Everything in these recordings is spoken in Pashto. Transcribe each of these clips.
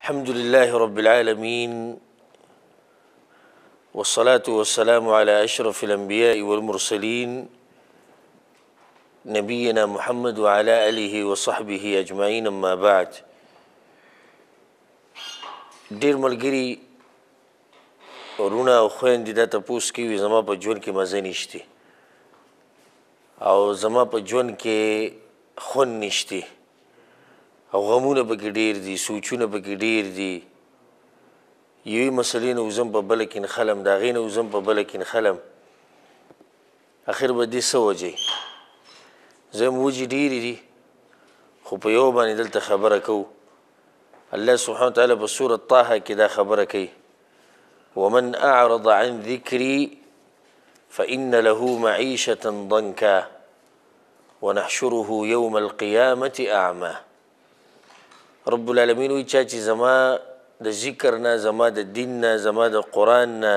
الحمد لله رب العالمين، والصلاة والسلام على أشرف الأنبياء والمرسلين، نبينا محمد وعلى آله وصحبه أجمعين، أما بعد. ډېر ملګري وروڼه او خویندې دا تپوس کوي زما په ژوند کې مزه نشته او زما په ژوند کې خوند نشته او غمونه پکې ډېر دي، سوچونه پکې ډېر دي، یوې مسلې نه وځم په بله کې نښلم، د هغې نه وځم په بله کې نښلم، اخر به دې څه وجه وي؟ زه هم وجې ډېرې دي، خو په یوه باندې دلته خبره کوو. الله سبحانه وتعالی په سورة طه کې دا خبره کوي: ومن أعرض عن ذكري فإن له معيشة ضنكا ونحشره يوم القيامة أعمى. رب العالمین وایي چا چې زما د ذکر نه، زما د دین نه، زما د قرآن نه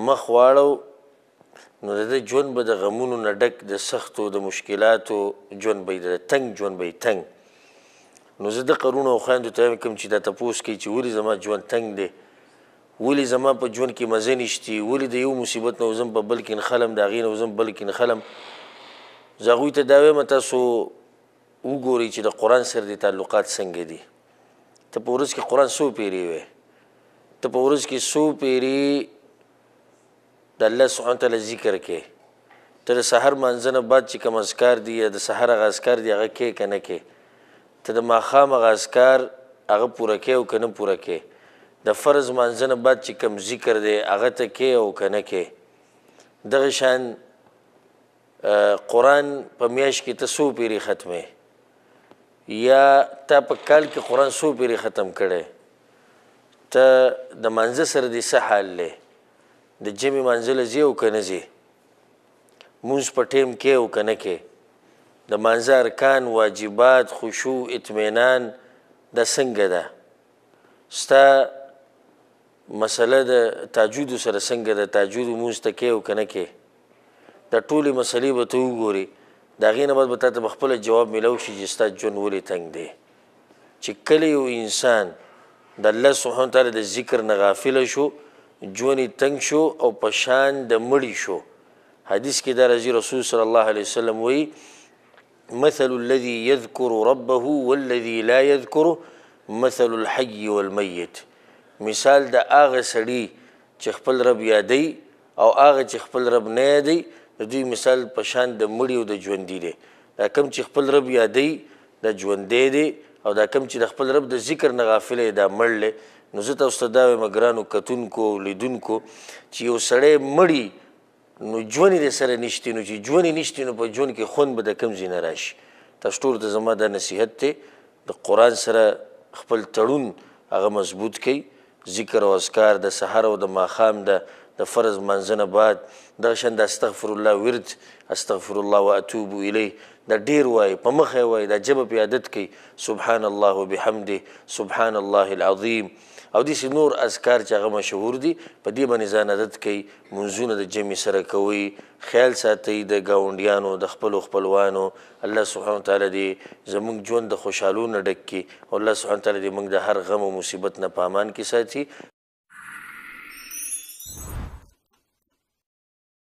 مخ واړو، نو د ده ژوند به د غمونو نه ډک، د سختو، د مشکلاتو ژوند به یې، د تنګ ژوند به یې تنګ. نو زه دغه وروڼو او خویندو ته وایم کوم چې دا تپوس کوي چې ولې زما ژوند تنګ دی، ولې زما په ژوند کې مزه نشتي، ولې د یو مصیبت نه وځم په بل کې نښلم، د هغې نه وځم بل کې نښلم. زه هغوی ته دا وایم تاسو وګورئ چې د قرآن سره دې تعلقات څنګه دي. ته په ورځ کې قرآن څو پیرې وې؟ ته په ورځ کې څو پیرې د الله سبحانه وتعالی ذکر کې؟ ته د سحر مانځه نه بعد چې کوم اذکار دي یا د سحر هغه اذکار دي هغه کې که نه کې؟ ته د ماښام هغه اذکار هغه پوره کې او که نه پوره کې؟ د فرض مانځه نه بعد چې کوم ذکر دی هغه ته کې او که نه کې؟ دغه شان قرآن په میاشت کې ته څو پیرې ختمې، یا تا په کال کې قرآن څو پیرې ختم کړی؟ ته د مانځه سره دې څه حال دی؟ د جمعې مانځه له ځې او که نه ځې؟ مونځ په ټیم کې او که نه کې؟ د مانځه ارکان، واجبات، خشوع، اطمینان دا څنګه ده؟ ستا مسله د تاجودو سره څنګه ده؟ تاجود مونځ ته کې او که نه کې؟ دا ټولې مسلې به ته وګورې، د هغې نه بعد به تا ته به خپله جواب میلاو شي چې ستا ژوند ولې تنګ دی. چې کله یو انسان د الله سبحانه وتعالی د ذکر نه غافله شو، ژوند یې تنګ شو او په شان د مړي شو. حدیث کې دا راځي، رسول صلی الله علیه وسلم وایي: مثل الذي يذكر ربه والذي لا يذكره مثل الحي والميت. مثال د هغه سړي چې خپل رب یادوي او هغه چې خپل رب نه یادوي، د دوی مثال په شان د مړي او د ژوندي دی. دا کوم چې خپل رب یادوي دا ژوندی دی، او دا کوم چې د خپل رب د ذکر نه غافل دی دا مړ دی. نو زه تاسو ته دا وایم ګرانو کتونکو او لیدونکو چې یو سړی مړي نو ژوند یې سره نشته، نو چې ژوند یې نشته نو په ژوند کې خوند به د کوم ځای نه راشي. تاسو ټولو ته زما دا نصیحت دی، د قرآن سره خپل تړون هغه مضبوط کړئ. ذکر او اذکار د سحر او د ماښام د فرض مانځه نه بعد، دغه شان د استغفر الله ورد، استغفر الله واتوب الیه، دا ډېر وایي، په مخه یې وایي، دا ژبه پې عادت کوي، سبحان الله وبحمده، سبحان الله العظیم، او داسې نور اذکار چې هغه مشهور دي، په دې باندې ځان عادت کوي. مونځونه د جمع سره کوئ، خیال ساتئ د ګاونډیانو، د خپلو خپلوانو. الله سبحانه وتعالی دې زموږ ژوند د خوشحالو نه ډک کړي، او الله سبحانه وتعالی دې موږ د هر غم او مصیبت نه په امان کې ساتي.